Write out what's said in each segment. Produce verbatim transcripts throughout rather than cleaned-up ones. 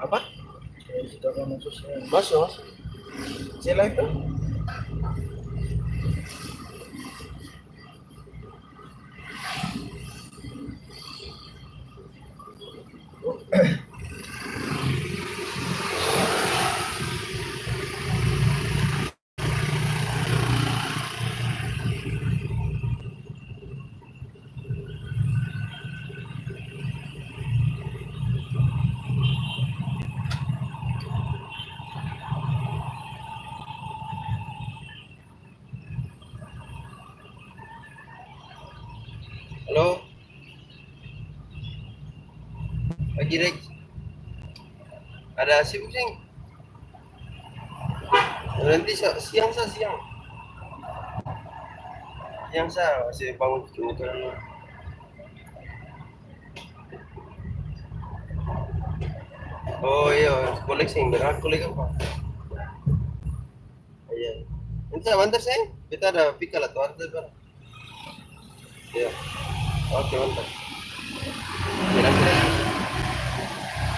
Apa? Masuk, masuk. Sela itu? Halo? Pagi, Rek. Ada sibuk, seng? Nanti sa-, siang sa, siang. Siang sa, masih bangun cuci muka dulu. Oh iya, kolek seng, berapa kolek apa? Iya. Nanti sa bantar, seng. Kita ada pikal atau antar, Bang. Iya. Oke, mantap. Kira-kira.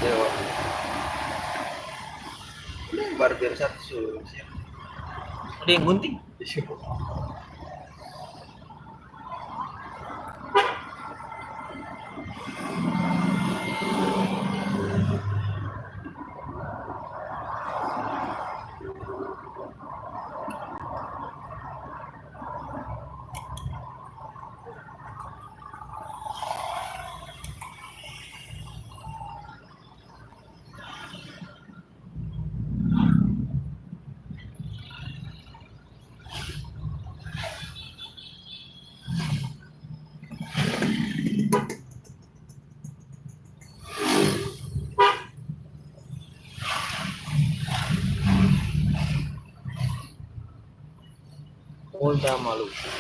Iya, Bang. Ini barber satu su-, siap. Ada yang gunting? Iya. Polda Maluku.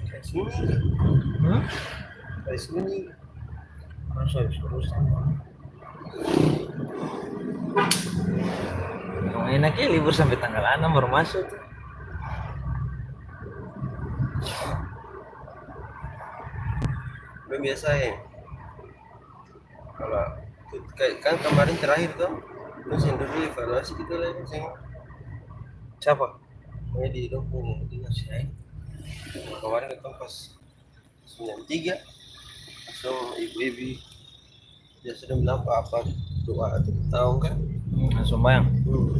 Kayak sunyi. Hmm? Kayak sunyi. Masa habis urusan. Yang enak ya libur sampai tanggal enam baru masuk tuh. Belum biasa ya. Kalo, ka-, kan kemarin terakhir to, dong seng dudu evaluasi kita lai, seng. Siapa? Pokoknya di dong pung dinas, ya. Kemarin katong pas sembilan tiga, langsung ibu-ibu, dia sudah bilang apa-apa, doa atau tahun kan? Hmm, langsung bayang. Hmm.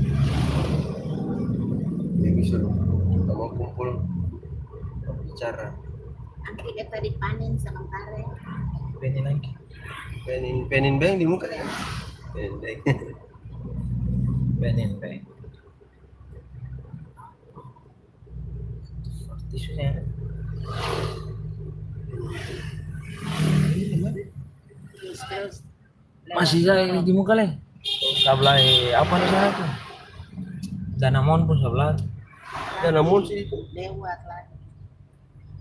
Ibu suruh, kita mau kumpul, bicara. Nanti beta dipanen sementara ya. Panen lagi. Penin, penin beng di muka ya? Penin beng. Penin beng. Tisunya. Masih sa di muka lai. Sabla, eh, apa nih sana tuh? Danamon pun sabla. Danamon sih itu. Lewat lagi.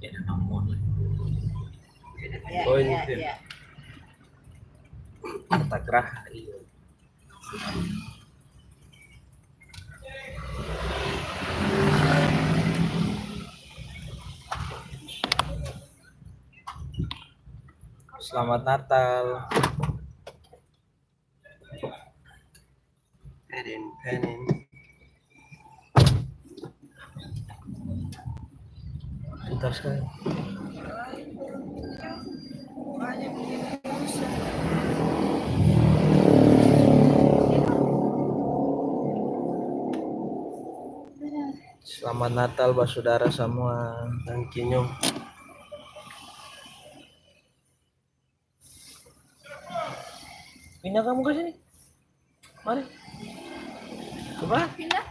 Ya, Danamon. Ya, oh, ini ya, dia. Ya. Harta Graha, iya. Selamat Natal. Penin, penin. Pintar sekali. Selamat Natal, basudara samua. Thank you, Nyong. Pindah kamu ke sini. Mari. Coba. Pindah.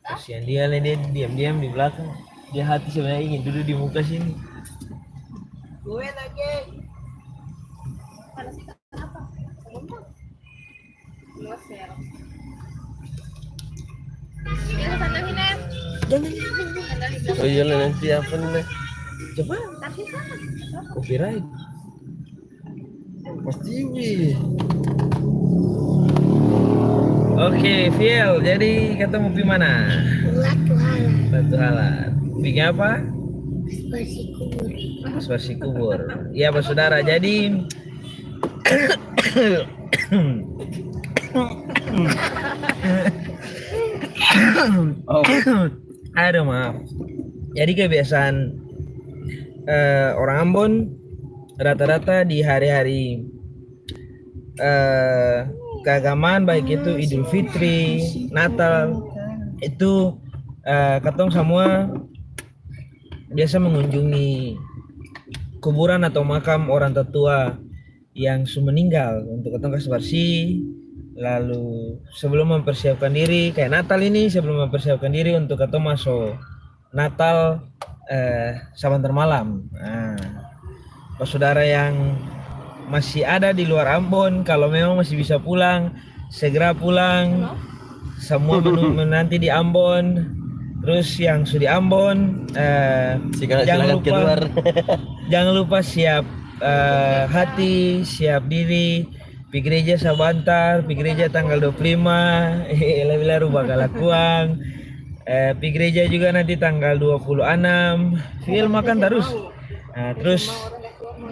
Kasihan dia, le, dia diam-diam di belakang. Dia hati sebenarnya ingin duduk di muka sini. Gue lagi. Jangan. Oh iya lah, nanti apa nih, Nay? Coba. Copyright. Pasti, wih. Oke, Fiel, jadi katong mo pi mana? Latuhala. Latuhala. Biking apa? Bersih kubur. Bersih kubur. Iya, basudara. Jadi, oh. Aduh, maaf. Jadi, kebiasaan, eh, orang Ambon rata-rata di hari-hari, eh, keagamaan, baik itu Idul Fitri, Natal, itu, eh, katong samua biasa mengunjungi kuburan atau makam orang tatua yang su meninggal untuk katong kas barsih. Lalu sebelum mempersiapkan diri, kaya Natal ini, sebelum mempersiapkan diri untuk katong maso Natal, eh, sabantar malam. Nah, basudara yang masih ada di luar Ambon, kalo memang masih bisa pulang, segera pulang. Samua menu-, menanti di Ambon. Trus yang su di Ambon, eh, jang lupa, jang lupa siap, eh, hati, siap diri, pi gereja sabantar, pi gereja tanggal dua puluh lima, eh, la bilang rubah kalakuang. Eh, pi gereja juga nanti tanggal dua puluh anam. Fiel makan tarus. Nah, trus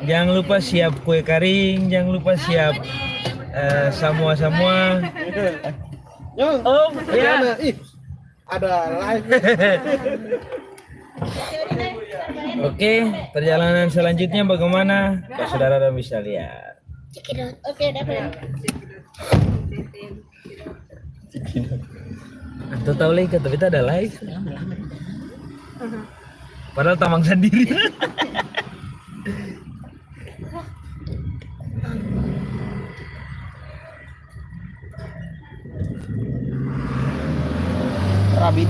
jang lupa siap kue karing, jang lupa siap, eh, samua-samua. Om, ya. Ih, ada live. Oke, perjalanan selanjutnya bagaimana? Basudara dong bisa lihat. Cekidot. Oke, dapat. Anto tau lagi kata beta ada live. Padahal tamang sandiri. Rabit.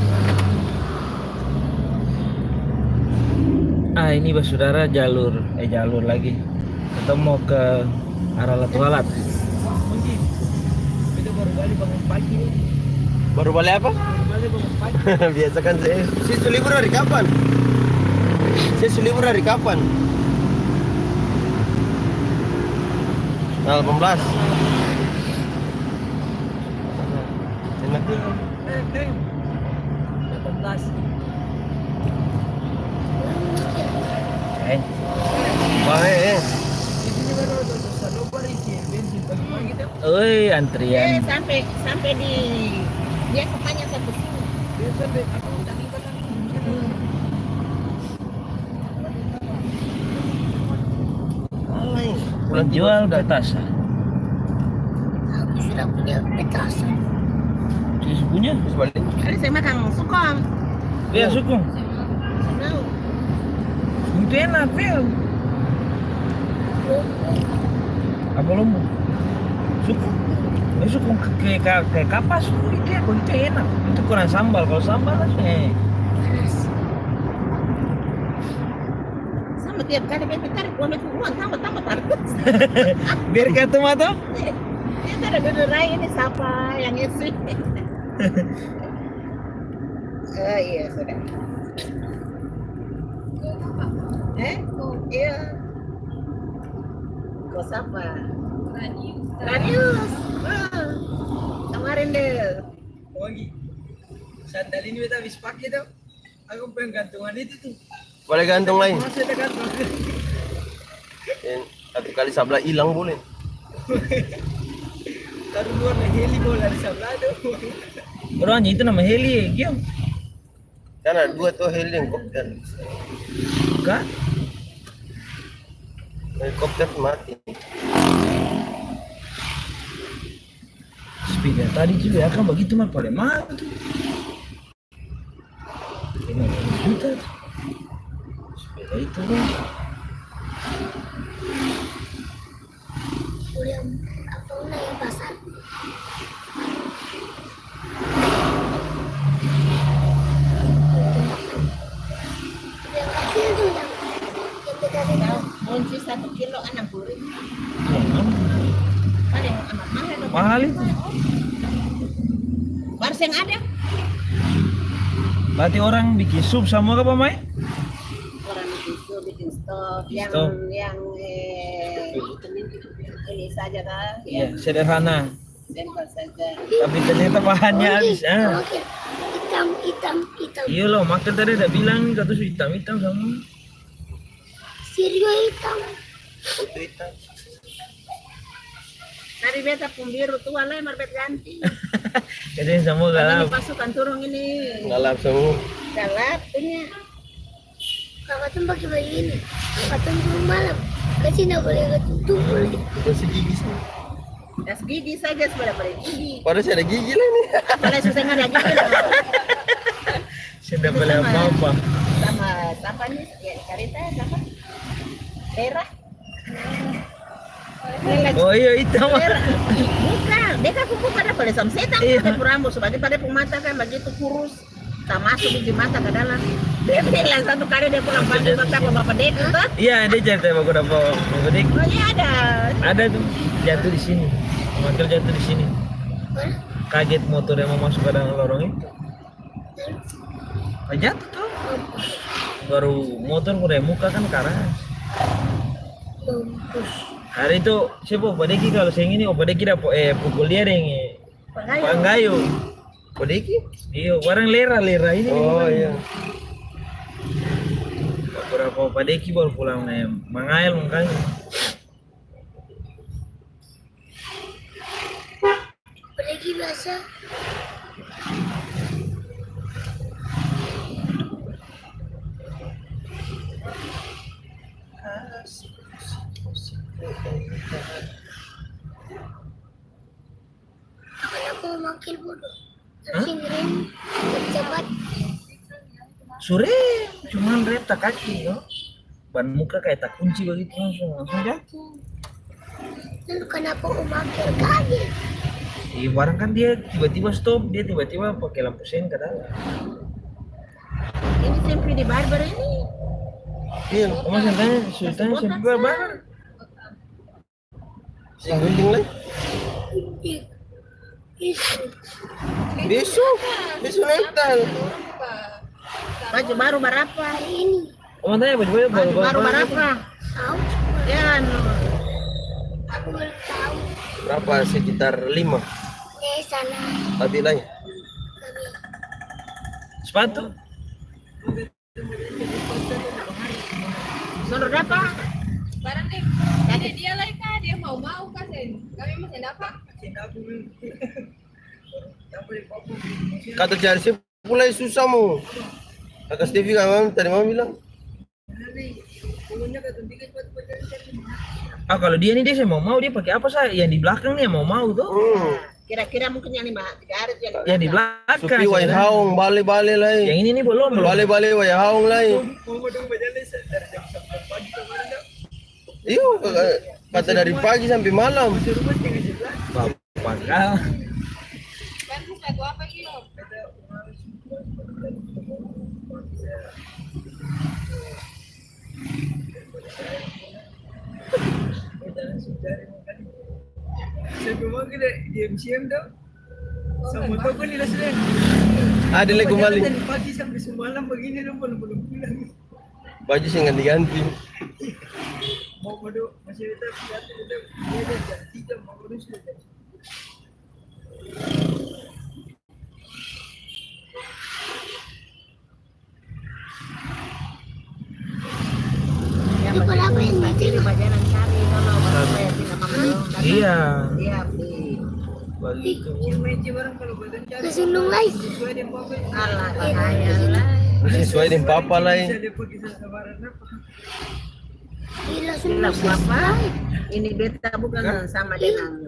Ah, ini basudara jalur, eh, jalur lagi. Katong mo ke arah Latualat. Beta baru bale bangun pagi ni. Baru bale apa? Baru bale bangun pagi. Biasa kan, se-, se su libur hari kapan? Se su libur hari kapan? Tanggal delapan belas. Enak. Eh, krim. Delapan belas. Eh. Wah, eh, eh. Oi, antrian. Eh, sampe, sampe di, dia sepanjang satu sini. Dia sampe, aku tadi kan. Penjual petasan. Aku sudah punya petasan. Sudah punya? Ada saya makan sukong. Iya, sukong. Mau. Itu enak, Fel. Apa lombo? Sukong. Eh, sukong ke, ke, ke, ke kapas tuh, itu, itu enak. Itu kurang sambal. Kalau sambal langsung, eh. Panas. Sama tiap kali beta tarik uang, beta uang tambah, tambah tarus. Biar kata mata? Beta ada duduk rai ini, sapa yang isi? Oh, iya, sudah. Eh? Iya. Ko sapa? Ranius. Ranius. Ah. Kemarin deh. Wangi. Sandal ini beta habis pake tuh. Aku pengen gantungan itu tuh. Boleh gantung lain. Masih ada gantung. Dan satu kali sabla ilang boleh. Taruh luar na heli boleh dari sabla tuh. Orang itu nama heli, Gio. Kan ada dua tuh, heli dan kopter. Kak? Helikopter mati. Sepeda tadi juga ya kan begitu mah, paling mahal tuh. Lima belas juta. Sepeda itu kan. Udah, apa udah ya pasar? Yang kecil tuh, yang, yang kita. Kunci satu kilo enam puluh ribu. Iya, kan? Mahal itu. Baru seng ada. Berarti orang bikin sup samua ka, Mama e? Orang bikin sup, bikin stop, yang, yang, eh, ini saja kah? Iya, yang sederhana. Simple saja. Tapi ternyata bahannya habis, ah. Oke. Hitam, hitam, hitam. Iya loh, makan tadi ada bilang, kata su hitam-hitam samua. Sirio hitam. Foto hitam. Tadi beta pung biru tua lai mar bet ganti. Jadi samua galap. Ini pasukan turung ini. Galap samua. Galap ini. Kaka katong pake baju ini. Katong turung malam. Kasi nda boleh katong tumpul. Kasi gigi samua. Kas gigi saja sudah boleh gigi. Padahal seng ada gigi lai ni. Padahal su seng ada gigi lai. Seng ada boleh apa-apa. Sama, sama sapa ni? Ya, kareta sapa? Lera. Oh iya, hitam. Lera. Bukan, dia kan kuku pada boleh sama setan. Iya. Dia pung rambut sebagai pada pung mata kan begitu kurus. Tamaso biji mata ka dalam. Dia bilang satu kali dia pulang pagi, bapa Deki to. Iya, dia cerita bapa Deki. Oh iya, ada. Ada tuh, jatuh di sini. Manggel jatuh di sini. Kaget motor yang mau masuk ke dalam lorong itu. Jatuh tuh. Baru motor udah muka kan karas. Hari itu, siapa Opa Deki kalau seng ini, Opa Deki dapa, eh, pukul dia deng, eh, Panggayo. Panggayo. Opa Deki? Iyo, barang Lera, Lera ini. Oh, iya. Berapa Opa Deki baru pulang, eh, mangael mangkanya. Opa Deki biasa. Kenapa manggel bodoh? Hah? Harusnya ngerem, cepat. Su rem, cuman rem ta kaki, yo. Ban muka kaya takunci bagitu, langsung, langsung jatuh. Lalu kenapa Om Akil kaget? Iya, barang kan dia tiba-tiba stop, dia tiba-tiba pake lampu sen ka dalam. Ini seng pi di barber ini. Iya, Oma seng tanya, su tanya seng pi barber. Seng gunting lai. Beso, beso Natal. Baju baru barapa? Ini. Oma tanya baju baru, baju baru barapa? Tahu. Ya, anu. Aku baru tahu. Berapa? Sekitar lima. Eh, sana. Tapi lai. Tapi. Sepatu? Menurut apa? Barang deh. Tadi dia lai ka, dia mau-mau ka, sen. Kami masih dapat. Kata cari se-, mulai susah mo. Kata Stevi kan, mam, tadi mam bilang. Ah, kalau dia ni, dia seng mau-mau, dia pake apa sa? Yang di belakang ni yang mau-mau to. Hmm. Kira-kira mungkin yang lima garis yang di belakang. Yang di belakang. Supi waihaong, bale-bale lai. Yang ini ni belum, belum. Bale-bale waihaong lai. Iyo, kata dari pagi sampe malam. Bapak kau. Sampe mau kita di M C M to. Sama toko ni lah sudah. Ada lagi kembali. Dari pagi sampai semalam begini dong belum, belum pulang. Baju seng ganti-ganti. Mau pada masih ada, masih ada, ada jam tiga, mau pada sudah jam. Iya. Begitu. Langsung dong, guys. Alah, bahaya lah. Sesuai deng papa lai. Iya, langsung. Ini beta bukan sama dengan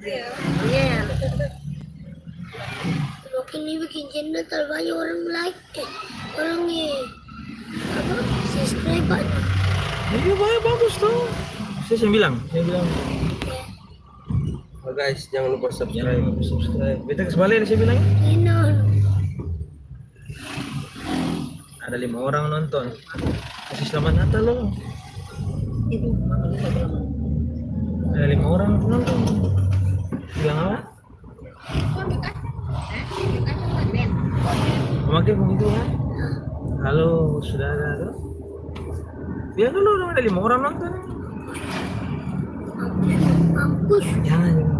Iya. Iya. Makin ini bikin channel terlalu banyak orang like, eh, orang, eh, apa, subscribe banyak. Iya, bagus tuh. Saya, saya bilang, saya bilang. Iya. Oh, guys, jangan lupa subscribe. Jangan lupa subscribe. Beta kasih balik, saya bilang. Iya. Ada lima orang nonton. Kasih selamat Natal lo. Itu, mama lupa bilang. Ada lima orang nonton. Bilang apa? Memakai begitu kan? Halo, sudah ada tuh. Bilang dulu dong, ada lima orang nonton. Mampus. Jangan, jangan.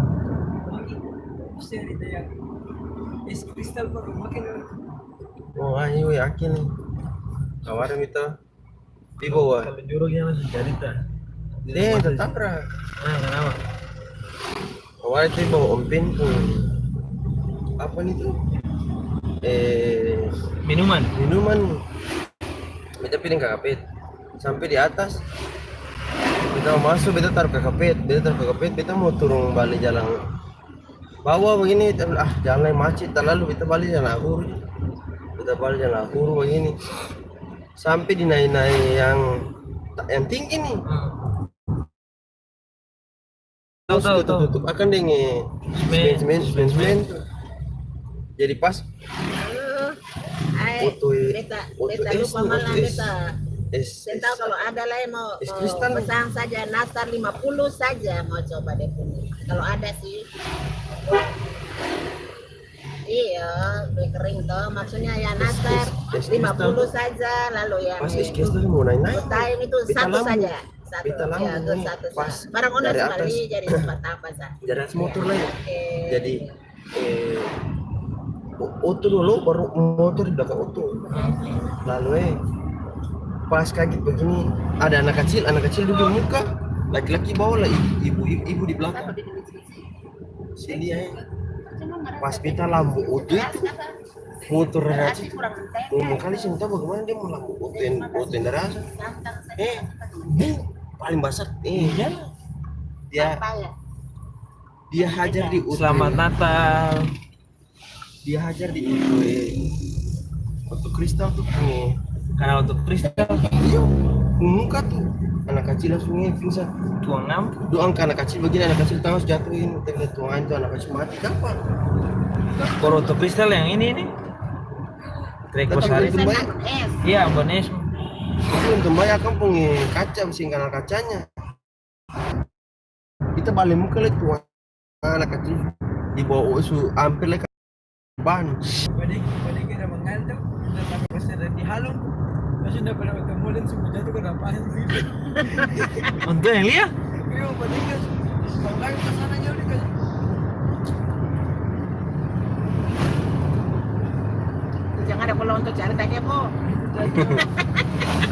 Es kristal baru makin. Oh, ayo yakin nih. Kawarin kita. Di bawah. Kalau jorok dia langsung jadi ta. Eh, tatabrak. Nah, kenapa? Awalnya itu bawa Om Pen pung apa nih tuh? Eh, minuman. Minuman. Beta piling kakapet. Sampai di atas. Beta mau masuk, beta taruh kakapet. Beta taruh kakapet, beta mau turun bale jalan bawah begini, tapi, ah, jalan lai macet talalu, beta bale jalan ahuru. Beta bale jalan ahuru begini. Sampe di nae-nae yang, yang tinggi ni. Hmm. Tau, tau, tutup, tau. Tutup akang deng, eh, semen, semen, semen, semen. Jadi pas Ae, foto, beta, foto beta es lupa tuh, malam foto es. Beta. Es, seng tau es. Kalo ada lai mau, es mau kristal. Pasang saja nastar lima puluh saja mau coba dia punya. Kalo ada sih. Iya, kue kering toh. Maksudnya ya es, nastar es, es kristal. Lima puluh saja, lalu yang pas es kristal mau naik-naik. Time itu beta satu lambu. Saja. Satu, beta lambu ya, tuh nih, satu, pas satu. Barang orang dari atas. Sekali jadi tempat apa, sa? Dari atas motor lai. Oke. Jadi, eh, o-, oto dolo, baru motor di belakang oto. Lalu, eh, pas kaget begini, ada anak kacil, anak kacil dudu di muka, laki-laki bawa lah, ibu, ibu, ibu di belakang. Sini, eh, pas beta lambu oto itu, motor dari atas itu, ngomong kali seng tau bagaimana dia mo lambu oto yang, oto yang dari atas. Eh, bu, paling basar, eh, dia. Dia hajar di oto. Selamat Natal. Dia hajar di oto, eh, oto kristal tuh, pung. Karena oto kristal. Iya, pung muka tuh. Anak kacil langsung, eh, pingsan. Tuang nam? Doang ka anak kacil begini, anak kacil tangan jatuh ini. Kita lihat tuang itu, anak kacil mati, gampang. Baru oto kristal yang ini, ini. Trek. Tapi Bos Haris. Untung bae. Iya, Ambon es. Tapi untung bae akang pung, eh, kaca, bisi kena kacanya. Beta bale muka lai tuang anak kacil di bawa su amper lai ka ban. Badiki, badiki ada manganto, kita sampai pas ada di halu, pas sudah pada ketemu dan semua jatuh ke lapangan. Untuk yang lia? Iya, badiki, bangkai ke sana jauh dikasih. Jangan ada pulang untuk cari tanya, Po.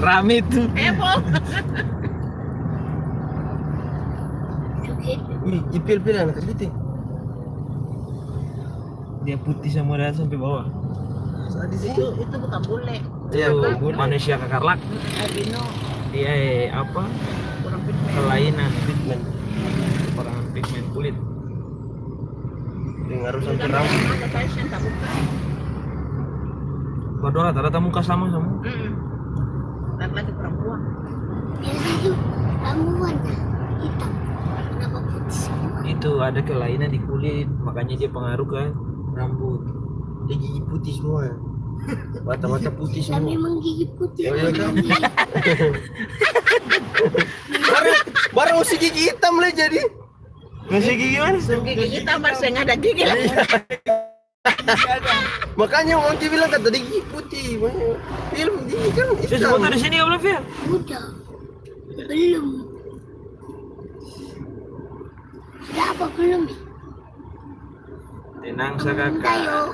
Rame tuh. Eh, Po. Wih, ipil-pil anak kecil. Dia putih samua dari atas sampe bawah. Sadis itu. Itu, itu bukan bule. Iya, itu bule. Manusia kakarlak. Albino. Dia, eh, apa? Kurang pigmen. Kelainan. Pigmen. Kurang pigmen kulit. Yang harus sampai rambut. Berdua rata-rata muka sama, sama. Mm-mm. Laki-laki perempuan. Biasa itu rambut warna hitam. Kenapa putih semua? Itu ada kelainan di kulit, makanya dia pengaruh ke rambut. Dia gigi putih semua. Mata-mata putih semua. Lah, memang gigi putih. Oh, iya, kan? Baru, baru usi gigi hitam lah jadi. Masih gigi mana? Gigi hitam, baru seng ada gigi lagi. Makanya Wangki bilang kata dia gigi putih. Film gigi kan hitam. Sudah foto di sini, belum, Fir? Udah. Belum. Sudah apa belum? Tenang sa, Kaka. Ayo.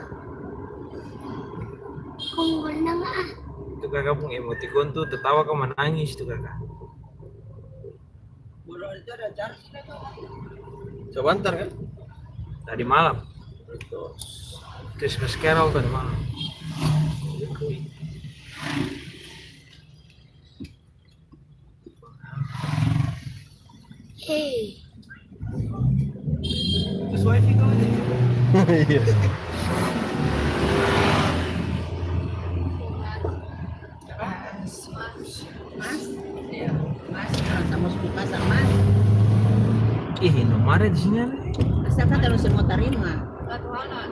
Kong berenang, ah. Itu Kaka pung emoticon tuh, tatawa ka manangis tuh, Kaka. Sabantar kan? Tadi malam. Christmas Carol tadi malam. Hei. Sesuai sih kau aja. Iya. Mas, iya, Mas, nah, sama suku pasang, Mas. Ih, Indomaret di sini ada. Masa kata lu semua tarima?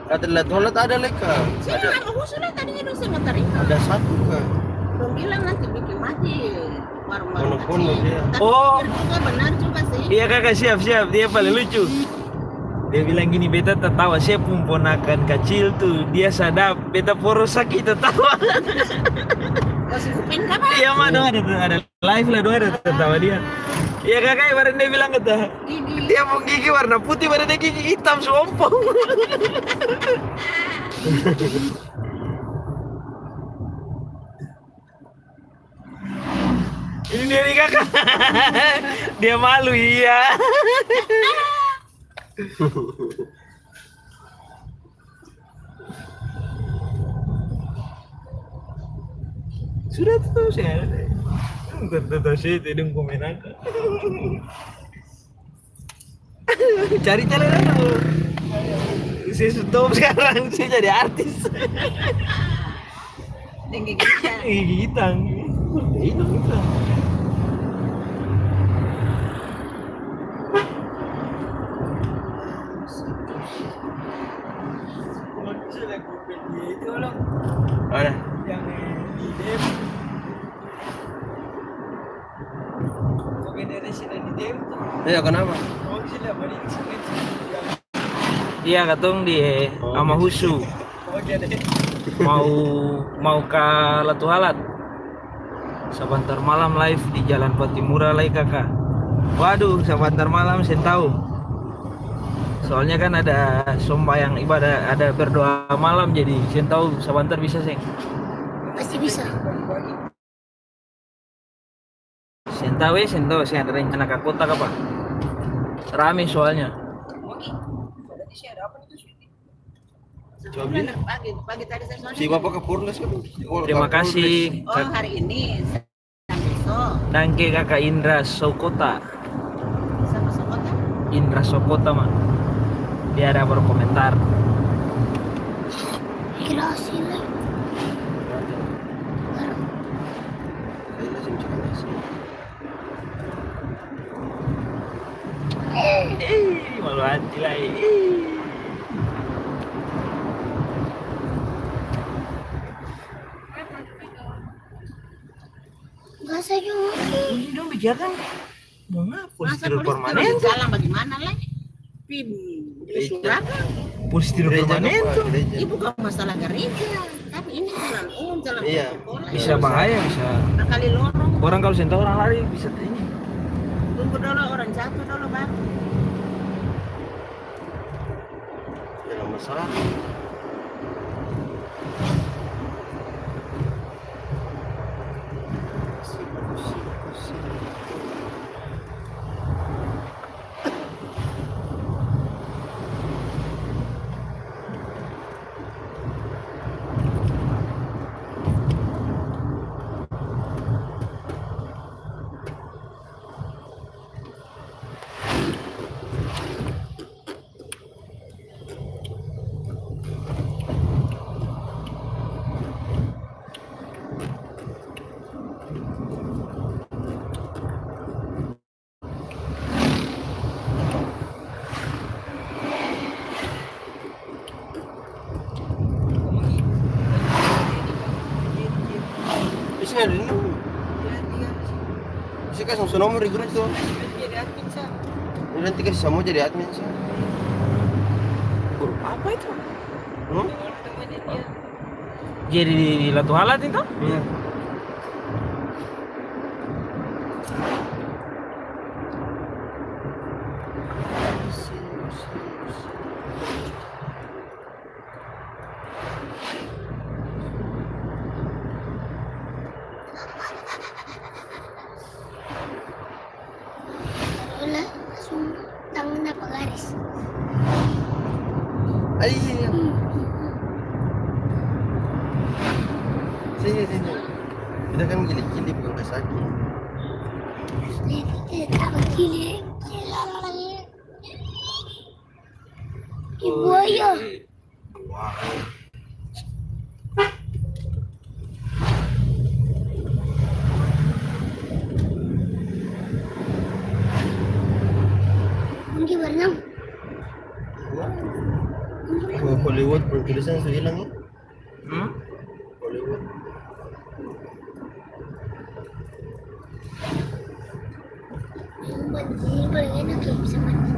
Kata Latualat ada leka. Sini ada. Mama Husula tadinya dong semua tarima. Ada satu ka. Dong bilang nanti bikin mati warung-warung kecil. Pondok-pondok, iya. Tapi oh. Pikir juga benar juga sih. Iya, kaka, siap, siap. Dia paling lucu. Dia bilang gini, "Beta tatawa, se pung ponakan kacil tu, dia sadap, beta poro saki tatawa." Kasih kuping kapa? Iya, ma, dong ada, ada live lah, dong ada tatawa dia. Iya, kaka, barang dia bilang kata, gigi. Dia pung gigi warna putih, barang dia gigi hitam, sompong. Ini dia nih, kaka. Dia malu, iya. Sudah tuh, saya. Tuh, tuh, tuh, saya itu dong komen apa. Cari jalan dulu. Si stop sekarang, si jadi artis. Deng gigitan. Gigitan. Itu, itu. Mana? Yang di D M. Iya, kenapa? Iya, katong di Amahusu. Mau, mau ka Latuhalat. Sabantar malam live di Jalan Patimura lai, kaka. Waduh, sabantar malam seng tau. Soalnya kan ada sombayang ibadah, ada berdoa malam, jadi seng tau sabantar bisa seng. Pasti bisa. Seng tau e, seng tau, seng ada rencana ka kota kapa. Rame soalnya. Coba bilang. Pagi, pagi tadi saya sore. Si Bapak Kapolres kan? Terima kasih. Oh, hari ini. Besok. Dangke Kaka Indra Sokota. Sama Sokota? Indra Sokota, ma. Dia ada berkomentar. Gila sih, Le. Ih, malu hati lai. Ih. Basah jua. Ini dong bijakan. Mau ngapa? Polisi tidur permanen tuh. Jalan bagaimana lai? Pi, gereja. Polisi tidur permanen tuh. Gereja. Ini bukan masalah gereja, tapi ini jalan umum, jalan protokol. Iya. Bisa bahaya, bisa. Kali lorong. Orang kalau seng tau orang lari bisa ini. Tunggu dolo, orang jatuh dolo, baru. Dalam masalah. Isi ada ini. Isi kasih nomor di grup tuh. Ini nanti kasih semua jadi admin sih. Grup apa itu? Hmm? Jadi di, di Latuhalat itu? Iya. Taruhlah langsung tangan apa garis. Ah, iya, iya. Hmm, hmm, hmm. Sini, sini. Kita kan gili-gili, bukan kasaki. Kita apa gili? Gila, gila. Ih, buaya. Mungkin berenang. Wah, Hollywood pung tulisan su hilang, ya? Hmm? Hollywood. Yang penting Paling enak ya bisa mandi.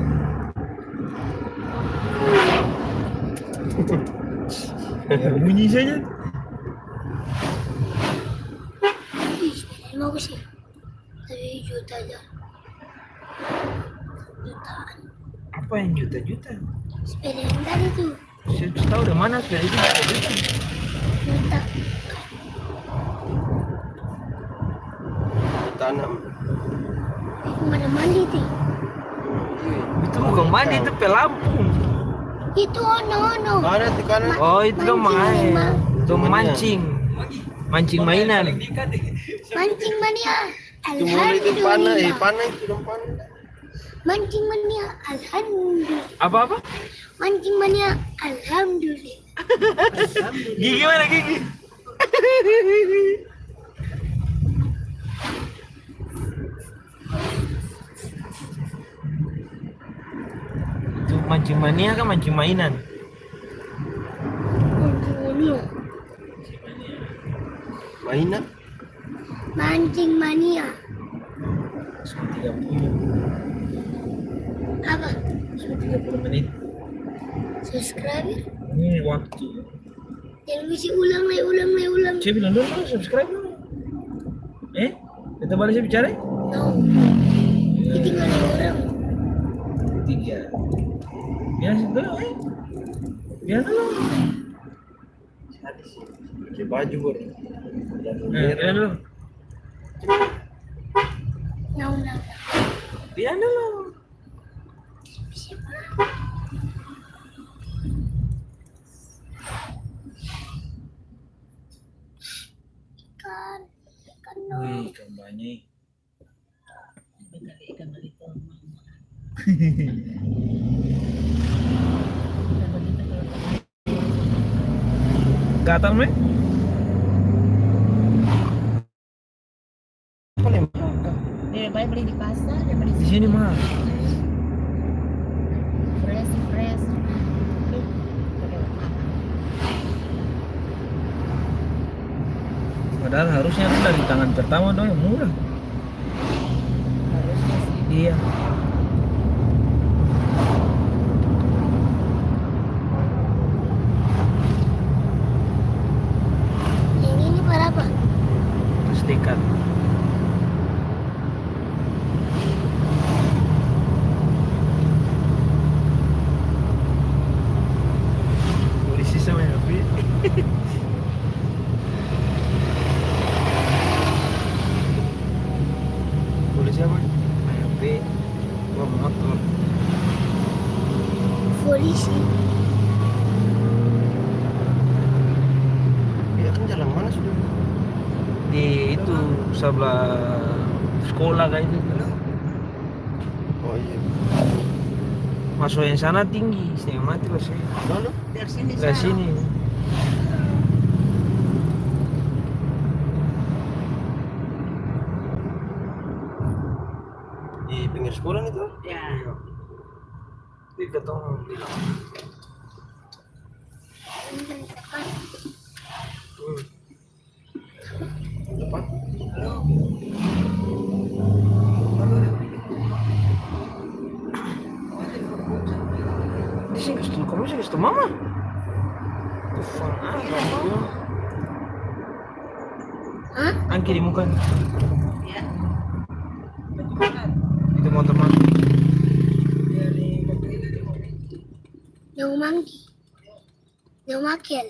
Ya, bunyi saja. Ih, sepeda bagus ya. Tapi juta aja. Jutaan. Apa yang juta-juta? Sepeda yang tadi tuh. Saya tahu dari mana sepeda itu juta-juta. Juta. Tanam. Mana mandi tuh? Itu bukan mandi, itu pelampung. Itu ono, ono. Mana tuh, kanan? Oh, itu dong mancing, main. Itu mancing. Mancing mainan. Mancing mania. Itu mulai itu panah, eh, panah itu dong panah. Mancing mania, alhamdulillah. Apa, apa? Mancing mania, alhamdulillah. Gigi mana gigi? Itu mancing mania kan mancing mainan? Mancing mania. Mainan? Mancing mania. Sudah tiga puluh. Apa? Sudah tiga puluh menit. Subscribe. Ini waktu. Jangan bisi ulang lai, ulang lai, ulang. Saya bilang dulu, subscribe dulu. Eh? Kita balik saya bicara? No. Ini tinggal lai orang. Tiga. Biasa dulu, eh? Biasa dulu. Pakai baju, Bor. Nah, bilang dulu. Bilang dulu. Ikan, ikan. Wih, ikan banyak. Gatal, me? Dia baik beli di pasar, dia beli di sini mahal. Fresh, fresh. Padahal harusnya itu dari tangan pertama dong yang murah. Iya. Yang ini berapa? Seratus dekat. Polisi sama H P. Polisi apa? Main H P, bawa motor. Polisi. Dia kan jalan mana sudah? Di itu, sebelah sekolah kayak itu. Oh, iya. Maso yang sana tinggi, setengah mati maso. Lalu? Dari sini. Dari sana. Sini. Di pinggir sekolah itu? Ya. Iya. Ini katong bilang. Hmm. Di sini kasih tau, kamu sini kasih tau mama. Tufan, ah, kamu. Hah? Angki di muka. Itu motor mana? Yang mangki. Yang makel.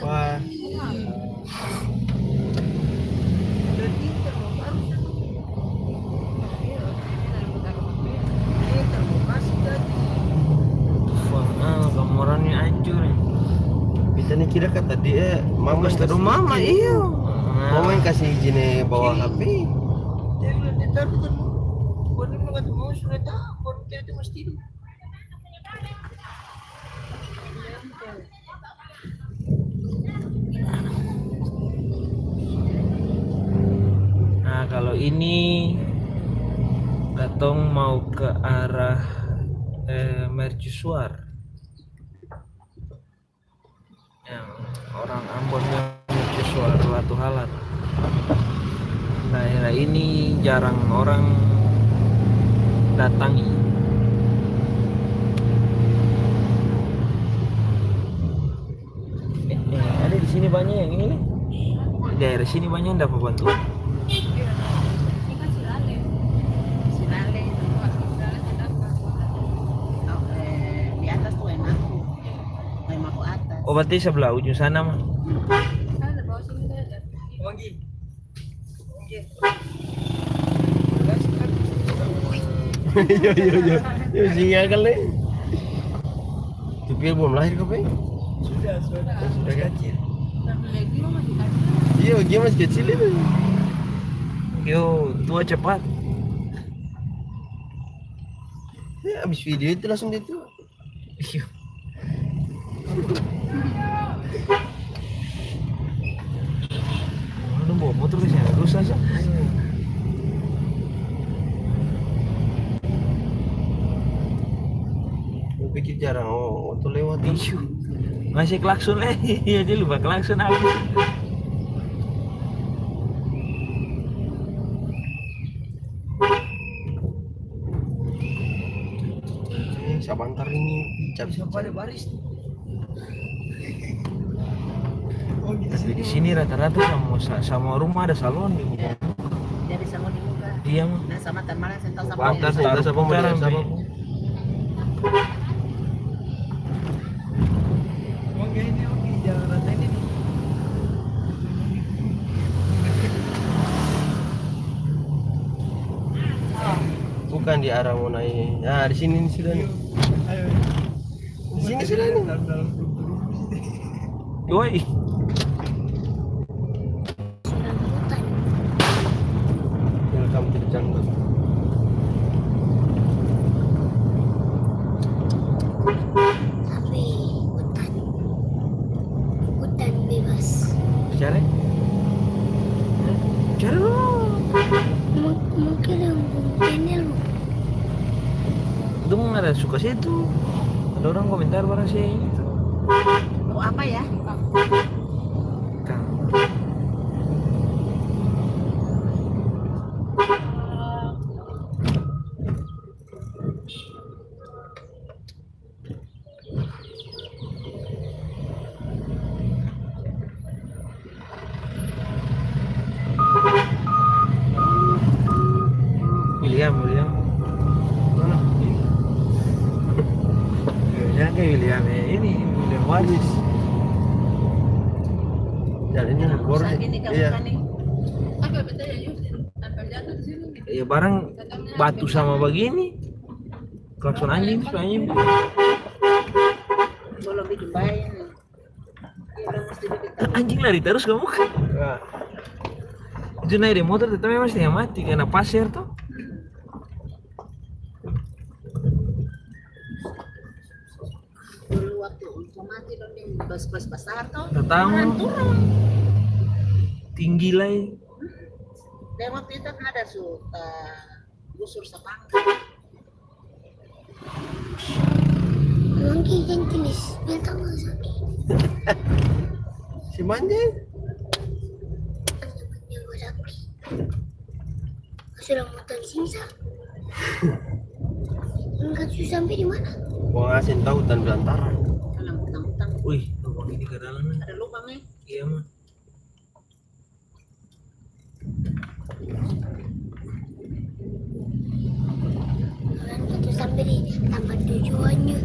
Wah. Wah, ah, kamorannya hancur. Beta ni kira kata dia, mama yang kasih izin. Mama, iyo. Mama yang kasih izin, eh, bawa H P. Dia bilang, "Dia tadi kan mau, bukan dia bilang kata mau sudah tahu, bukan dia itu mesti tidur." Nah, kalau ini katong mau ke arah, eh, mercusuar. Yang orang Ambon bilang mercusuar Latuhalat. Daerah ini jarang orang datangi. Eh, eh, ada di sini banyak yang ini nih. Daerah sini banyak yang dapat bantuan. Silale. Silale. Oh, eh, di atas tuh Waimaku. Waimaku atas. Oh, berarti sebelah ujung sana mah. Iya, iya, iya. Iya, singa kali. Itu Pil belum lahir ka, Pe? Sudah, sudah. Oh, sudah, kan? Kecil. Iya, dia masih kecil itu. Yo, tua cepat. Ya, abis video itu langsung dia tua. Iya. Orang dong bawa motor ke sana, rusak, sa. Gua pikir jarang, oh, motor lewat. Iya. Masih klakson lagi. Iya, dia lupa klakson habis. Eh, sabantar ini, cap. Siapa ada baris tuh? Oh, gitu. Di sini rata-rata samua, sa-, samua rumah ada salon di muka. Jadi salon di muka. Iya, mah. Nah, sama tan malam, seng tau sapa. Pantas, seng tau sapa, mau lihat sapa. Oke, ini oke, jalan rata ini nih. Bukan di arah mau naik. Nah, di sini, ini sudah nih. Ayo. Di sini sudah nih. Dalam, dalam, dalam. Woi. Sudah hutan. Welcome to the jungle. Sampai hutan. Hutan bebas. Bicara? Bicara dulu. Mu-, mungkin yang belum kenal. Untung ada suka situ. Ada orang komentar barang sih itu. Mau apa ya? Kang. William, William. Mana? William ke William, eh, ini William Waris. Dan ini yang rusak ini, iya. Apa bedanya, Yus? Tanpa jatuh di sini. Iya, barang batu sama begini. Klakson anjing, anjing. Belum bikin baik. Anjing lari terus kamu. Ya. Itu naik di motor, tapi memang setengah mati karena pasir tuh. Dulu waktu mati dong, deng bas-, bas-, basar tuh. Datang. Orang turun. Tinggi lai. Dan waktu itu kan ada su, eh, gusur sapangka. Mungkin yang jenis binatang yang sakit. Si manjing? Yang sakit. Sudah mau tahu sisa. Enggak, su sampai di mana? Gua ngasih tahu hutan belantara. Dalam hutan-hutan. Wih, lubang ini ke dalam nih. Ada lubang, eh. Iya, mah. Orang itu sampai di tempat tujuannya.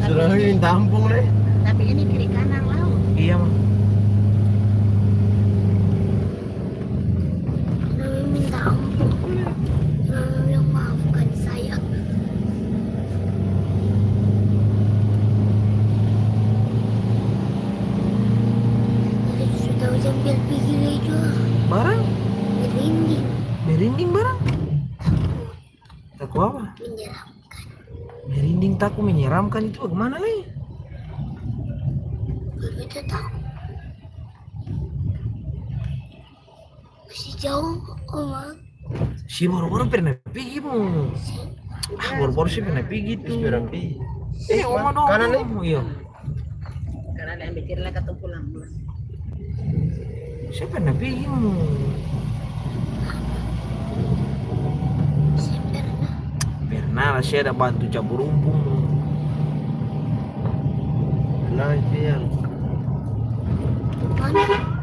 Tsunami minta ampung deh. Tapi ini kiri kanan laut. Iya, mah. Tsunami minta ampung. Tsunami bilang, "Maafkan saya." Tadi su tau sambil pikir itu. Barang? Merinding. Merinding barang? Takut. Takut apa? Menyeramkan. Merinding, takut, menyeramkan itu bagaimana lai? Kalau itu takut. Si jauh, Oma. Si baru-baru pernah pigi mo. Ah, baru-baru si pernah pigi tu. Pernah pigi. Eh, Oma dong. Kanan, eh? Iya. Karena ada yang mikir lah, katong pulang, pulang. Saya pernah pigi mo. Saya pernah. Pernah lah, saya ada bantu cabu rumpung. Pernah itu yang mana?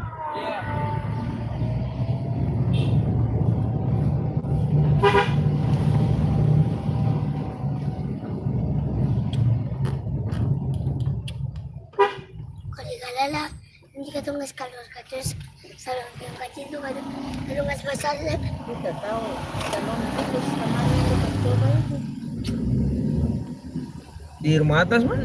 Kalo di Galala, nanti katong kas kaluar katong kas salam yang kacil tu, katong, katong kas basar. Kita tahu, kalau itu setengahnya itu coba itu. Di rumah atas, man?